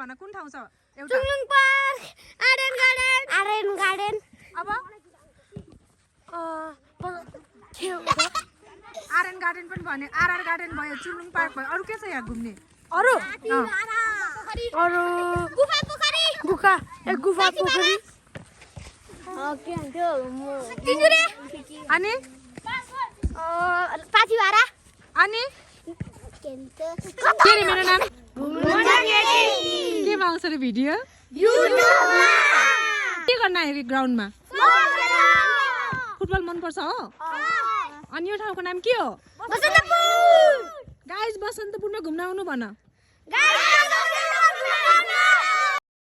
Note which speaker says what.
Speaker 1: भन कुन ठाउँ छ एउटा
Speaker 2: चुङलुङ पार्क आर्यन गार्डन
Speaker 1: अब आर्यन गार्डन पनि भन्यो आरआर गार्डन भयो चुङलुङ पार्क भयो अरु के छ यहाँ घुम्ने
Speaker 2: अरु गुफा पोखरी
Speaker 1: अनि
Speaker 2: पाथिभारा
Speaker 1: अनि के रे मेरो नाम के आउँछ रे भिडियो के गर्न आयो ग्राउन्डमा फुटबल मन पर्छ हो अनि यो ठाउँको नाम के हो गाइस बसन्तपुरमा घुम्न आउनु भन